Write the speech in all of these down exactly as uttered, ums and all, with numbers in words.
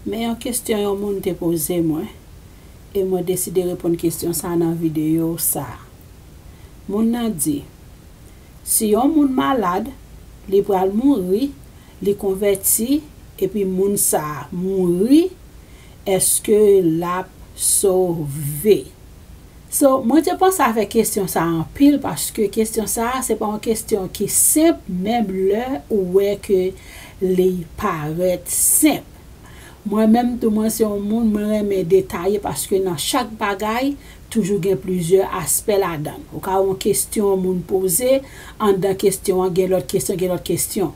Men yon kesyon yon moun te poze mwen, e mwen deside reponn kesyon sa nan videyo sa. Moun nan di, si yon moun malad, li pral mouri, li konvèti, epi moun sa mouri, èske l ap sove? So, mwen te panse avèk kesyon sa anpil, paske kesyon sa, se pa yon kesyon ki senp, menm lè ou wè ke li parèt senp. Mwen menm tou, mwen se yon moun, mwen renmen detaye, paske nan chak bagay, toujou gen plizyè aspè ladan l. Ou ka wè yon kesyon yon moun poze, anndan kesyon an, gen lòt kesyon, gen lòt kesyon.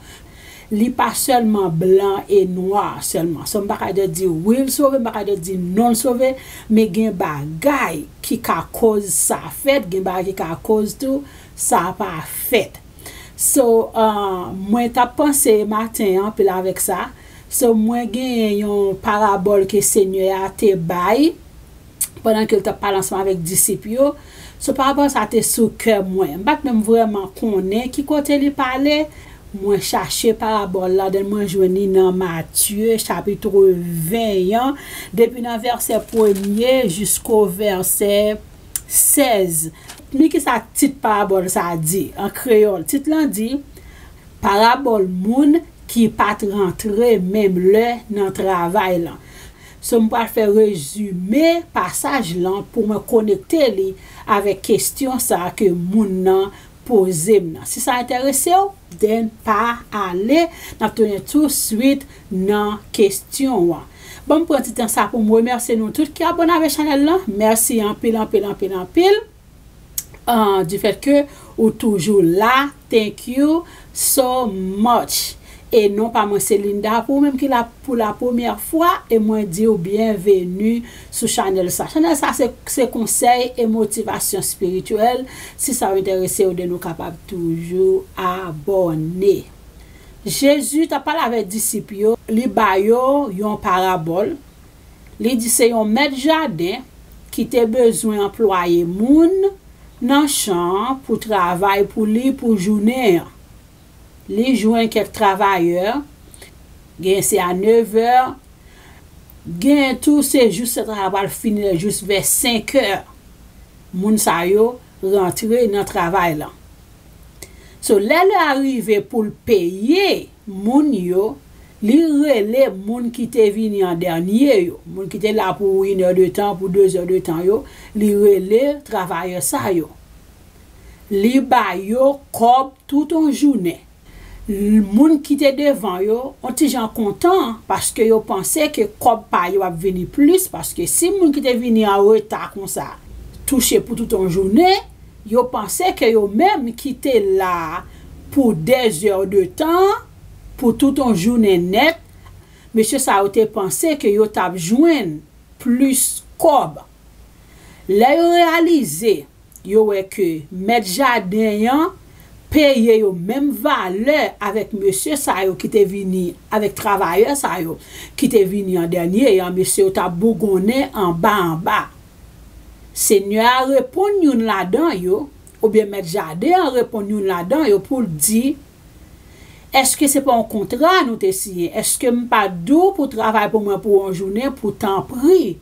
Li pa sèlman blan e nwa sèlman. So, m pa ka di wi l sove, m pa ka di non l sove, men gen bagay ki ka koz sa fèt, gen bagay ki ka koz tou sa pa fèt. So, uh, mwen t ap panse maten an anpil avèk sa. So, mwen genyen yon parabòl ke Senyè a te bay pandan ke l t ap pale ansanm avèk disip yo. So, parabòl sa te sou kè mwen. M pa t menm vrèman konnen ki kote li pale. Mwen chache parabòl la, then mwen jwenn li nan Matye, chapit ven an, depi nan vèsè premye jisko vèsè sèz. Men kisa tit parabòl sa a di an kreyòl. Tit lan di, parabòl moun ki pa t rantre menm lè nan travay lan. So, m pral fè rezime pasaj lan pou mwen konekte li avèk kesyon sa a ke moun nan poze m nan. Si sa enterese w, then pa ale, n ap tounen touswit nan kesyon an. Ban m pran ti tan sa pou m remèsye nou tout ki abòne avèk chanèl lan. Mèsi anpil, anpil, anpil, anpil. Ah, du fait que ou toujou la, thank you so much. E non pa mwen se Linda, pou ou menm ki la pou la premyè fwa, e mwen di w byenveni sou chanèl sa. Chanèl sa se, se konsèy e motivasyon espirityèl. Si sa w enterese w, then ou kapab toujou abòne. Jezi t ap pale avèk disip yo, li ba yo yon parabòl. Li di se yon mèt jaden ki te bezwen anplwaye moun nan chan an pou travay pou li pou jounen an. Li jwenn kèk travayè, gen se a nevè, gen tou se jous se travay pral fini jous vè senkè. Moun sa yo rantre nan travay lan. So, lè lè a rive pou l peye moun yo, li rele moun ki te vini an dènye yo, moun ki te la pou inè de tan, pou dezè de tan yo, li rele travayè sa yo. Li ba yo kòb tout yon jounen. L-, moun ki te devan yo, yon ti jan kontan, paske yo panse ke kòb pa yo ap vini plis, paske si moun ki te vini an reta konsa touche pou tout yon jounen, yo panse ke yo menm ki te la pou dèzè de tan, pou tout yon jounen nèt, mesye sa yo te panse ke yo t ap jwenn plis kòb. Lè yo reyalize, yo wè ke mèt jaden an peye yo menm valè avèk mesye sa yo ki te vini, avèk travayè sa yo ki te vini an dènye an, mesye yo t ap bougonnen anba anba. Senyè a reponn youn ladan yo, oubyen mèt jaden an reponn youn ladan yo pou l di, èske se pa yon kontra nou te siyen? Èske m pa t di w pou w travay pou mwen pou yon jounen, pou tanpri?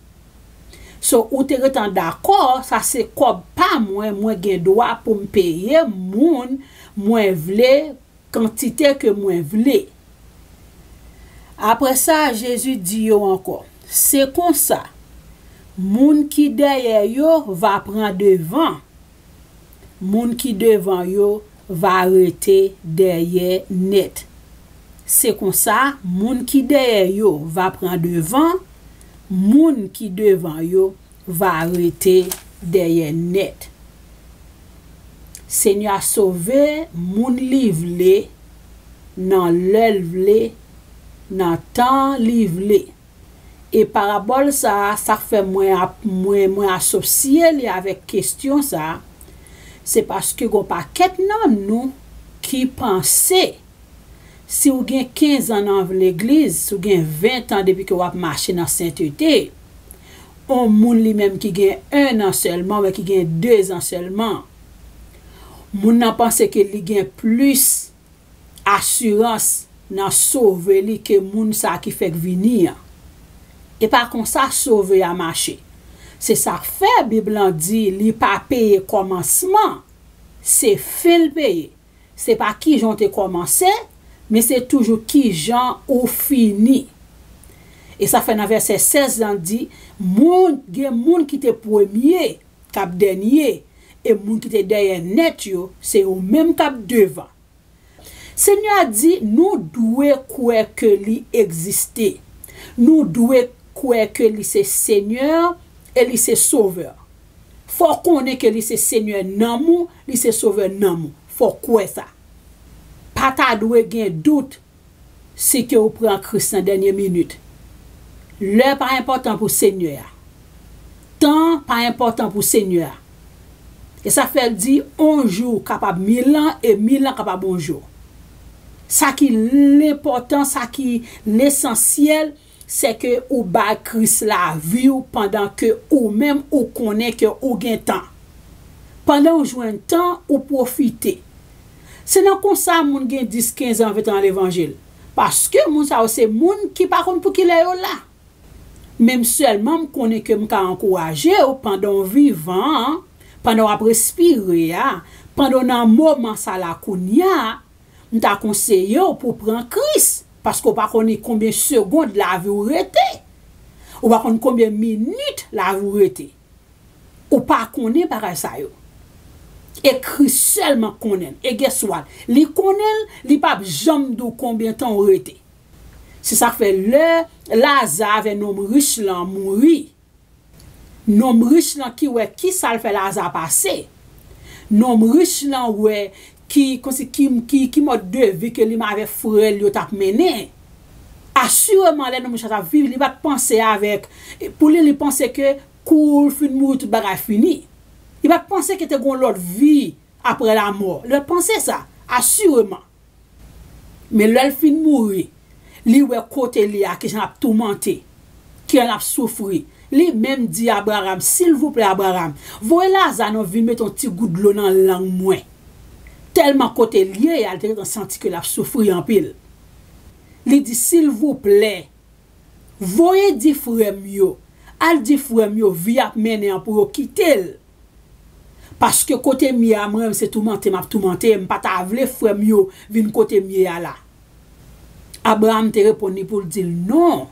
So, ou te gentan dakò, sa se kòb pa mwen, mwen gen dwa pou m peye moun mwen vle, kantite ke mwen vle. Apre sa, Jezi di yo ankò, se konsa, moun ki dèyè yo va pran devan, moun ki devan yo va rete dèyè nèt. Se konsa, moun ki dèyè yo va pran devan, moun ki devan yo va rete dèyè nèt. Senyè a sove moun li vle, nan lè l vle, nan tan li vle. E parabòl sa a, sa k fè mwen ap, mwen, mwen asosye li avèk kesyon sa a, se paske gon pakèt nan nou ki panse, si w gen kenz an nan legliz, si w gen ven tan depi ke w ap mache nan sentete, on moun li menm ki gen en an sèlman, oubyen ki gen de zan sèlman, moun nan panse ke li gen plis asirans nan sove li ke moun sa ki fèk vini an. E pa konsa Sovè a mache. Se sa k fè Bib lan di li pa peye kòmansman, se fen l peye. Se pa kijan w te kòmanse, men se toujou kijan ou fini. E sa fè nan vèsè sèz lan di, moun, gen moun ki te premye, k ap dènye, e moun ki te dèyè nèt yo, se yo menm k ap devan. Senyè a di, nou dwe kwè ke li egziste. Nou dwe kwè ke li se Senyè e li se Sovè. Fò w konnen ke li se Senyè nanm ou, li se Sovè nanm ou. Fò w kwè sa. Pa ta dwe gen dout si ke ou pran Kris nan dènye minit. Lè pa enpòtan pou Senyè a. Tan pa enpòtan pou Senyè a. E sa fè l di, on jou kapab mil an, e mil an kapab on jou. Sa ki lenpòtan, sa ki lesansyèl, se ke ou bay Kris lavi w pandan ke ou menm ou konnen ke ou gen tan. Pandan w jwenn tan, ou pwofite. Se nan konsa moun gen dis, kenz an, ven an levanjil. Paske moun sa yo se moun ki pa konn pou kilè yo la. Men m sèlman m konnen ke m ka ankouraje w pandan w vivan, pandan w ap respire a, pandan w nan moman sa la kounye a, m ta konseye w pou w pran Kris, paske w pa konnen konbyen segond lavi w rete. Ou pa konn konbyen minit lavi w rete. Ou pa konnen bagay sa yo. E Kris sèlman konnen l. E guess what? Li konnen l, li p ap janm di w konbyen tan w rete. Se sa k fè lè Laza avè nonm rich lan mouri, nonm rich lan ki wè kisa l fè Laza pase. Nonm rich lan wè ki, konsi ki, ki, ki mòd de vi ke li menm avèk frè l yo t ap mennen. Asireman, lè nonm rich lan t ap viv, li pa t panse avèk, pou li, li panse ke kou l fin mouri, tout bagay fini. Li pa t panse ke te gen yon lòt vi apre lamò. Li pa t panse sa, asireman. Men lè l fin mouri, li wè kote l ye a, kijan l ap toumante, kijan l ap soufri. Li menm di Abraram, silvouplè, Abraram, voye Laza non, vin mete yon ti gout dlo nan lang mwen. Tèlman kote l ye a, li te gentan santi ke l ap soufri anpil. Li di, silvouplè, voye di frè m yo, al di frè m yo vi ap mennen an pou yo kite l. Paske kote m ye a, mwen menm se toumante m ap toumante, m pa ta vle frè m yo vin kote m ye a la. Abraram te reponn li pou l di l, non,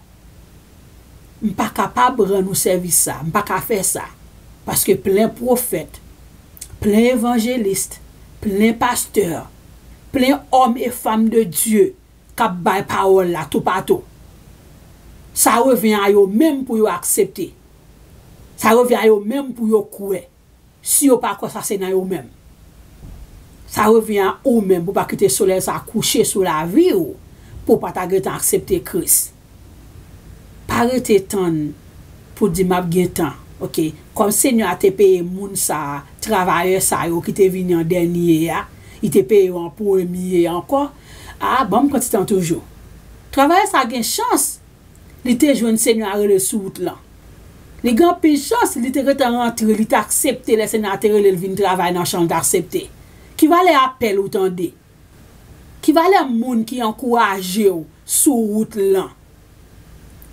m pa kapab rann ou sèvis sa, m pa ka fè sa. Paske plen pwofèt, plen evanjelis, plen pastè, plen òm e fanm de Dye k ap bay pawòl la toupatou. Sa revyen a yo menm pou yo aksepte. Sa revyen a yo menm pou yo kwè. Si yo pa kwè, sa se nan yo menm. Sa revyen a ou menm pou w pa kite solèy sa kouche sou lavi w, pou w pa ta gentan aksepte Kris. Pa rete tann pou di m ap gen tan. Oke, kòm Senyè a te peye moun sa a, travayè sa yo ki te vini an dènye a, li te peye yo an premye ankò. A, ban m pran ti tan toujou. Travayè sa a gen chans, li te jwenn Senyè a rele l sou wout lan. Li gen anpil chans, li te gentan rantre, li te aksepte lè Senyè a te rele l vin travay nan chan, li te aksepte. Ki valè apèl ou tande? Ki valè moun ki ankouraje w sou wout lan?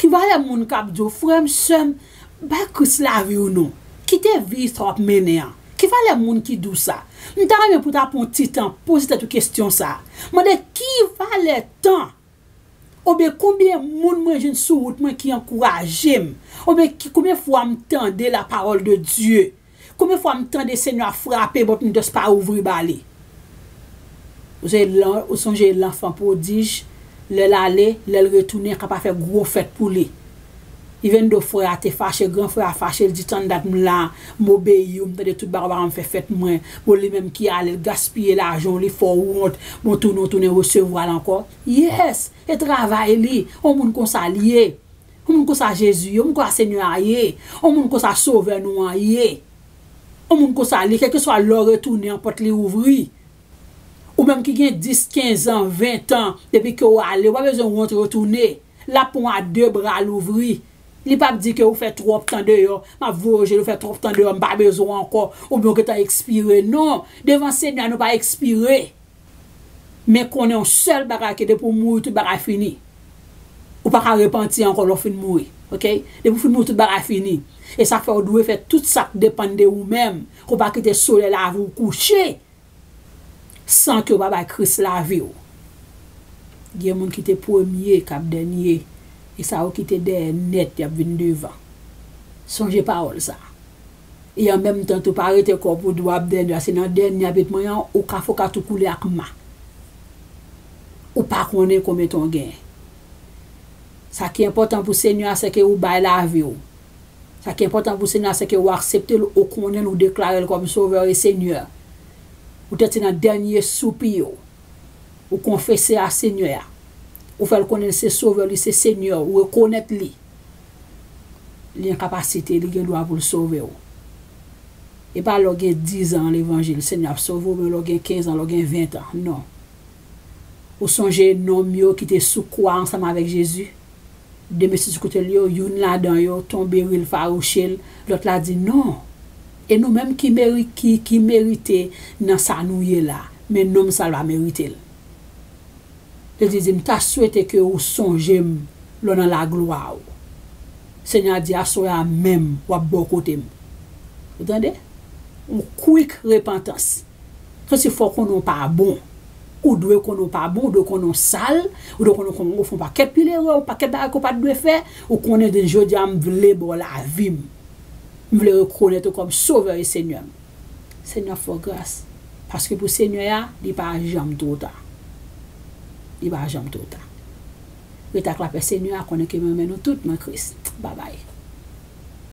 Ki valè moun k ap di w, frè m, sè m, bay Kris lavi w non. Kite vi sa w ap mennen an. Ki valè moun ki di w sa? M ta renmen pou w ta pran yon ti tan poze tèt ou kesyon sa a. Mande ki valè tan oubyen konbyen moun mwen jwenn sou wout mwen ki ankouraje m? Oubyen ki, konbyen fwa m tande la parole de Dieu? Konbyen fwa m tande Senyè a frape pòt, m just pa ouvri ba li? Ou se lan-, ou sonje lanfan pwodij, lè l ale, lè l retounen, ka pa fè gwo fèt pou li. Even though frè a te fache, gran frè a fache, l di, tann dat m la, m obeyi w, m tande tout bagay w pa janm fè fèt mwen. Bon, li menm ki ale, l gaspiye lajan w, li fè w wont, bon, tounen w tounen resevwa l ankò. Yes, e travay li, yon moun konsa l ye. Yon moun konsa Jezi ye, yon moun konsa Senyè a ye, yon moun konsa Sovè nou an ye. Yon moun konsa li, kèlkeswa lè w retounen an pòt li ouvri. Ou menm ki gen dis, kenz an, ven an, depi ke w ale, ou pa bezwen wont retounen. L ap pran w a de bra louvri. Li p ap di ke ou fè twòp tan deyò, m ap voye je l, ou fè twòp tan deyò, m pa bezwen w ankò, oubyen ou gentan ekspire. Non, devan Senyè a nou pa ekspire. Men konnen yon sèl bagay ke depi w mouri, tout bagay fini. Ou pa ka repanti ankò lè w fin mouri. Ok? Depi w fin mouri, tout bagay fini. E sa fè w dwe fè tout sa k depann de ou menm. Pou w pa kite solèy lavi w kouche san ke w pa bay Kris lavi w. Gen moun ki te premye k ap dènye. E sa yo ki te dèyè nèt, y ap vin devan. Sonje pawòl sa. E an menm tan tou, pa rete kò pou di w ap dènye a, se nan dènye abitman an, ou ka fè w ka tou koule ak ma. Ou pa konnen konbyen tan w genyen. Sa ki enpòtan pou Senyè a, se ke ou bay lavi w. Sa ki enpòtan pou Senyè a, se ke ou aksepte l, ou konnen l, ou deklare l kòm Sovè e Senyè. Ou tèt se nan dènye soupi w. Ou konfese a Senyè a. Ou fè l konnen l se Sovè, li se Senyè, ou rekonèt li. Li an kapasite, li gen dwa pou l sove w. E pa lè w gen diz an levanjil, Senyè ap sove w, men lè w gen kenz an, lè w gen ven an, non. Ou sonje nonm yo ki te sou kwa ansanm avèk Jezi? De mesye sou kote l yo, youn ladan yo tonbe ri l, fawouche l, lòt la di, "Non. E nou menm ki meri-, ki, ki merite nan sa nou ye la, men nonm sa l pa merite l." Jezi di, "M ta swete ke ou sonje m lè w nan laglwa w." Senyè a di, "Aswè a menm, w ap bò kote m." Ou tande? Yon quick repantans. Kòmsi fò w konnen w pa bon. Ou dwe konnen w pa bon, ou dwe konnen w sal, ou dwe konnen w fè yon pakèt pil erè, yon pakèt bagay ke w pa t dwe fè, ou konnen depi jodi a m vle ba w lavi m. M vle rekonèt ou kòm Sovè e Senyè m. Senyè fè w gras. Paske pou Senyè a, li pa janm twò ta. Li pa janm twò ta. Rete ak lapè Senyè a, konnen ke m renmen nou tout nan Kris. Babay.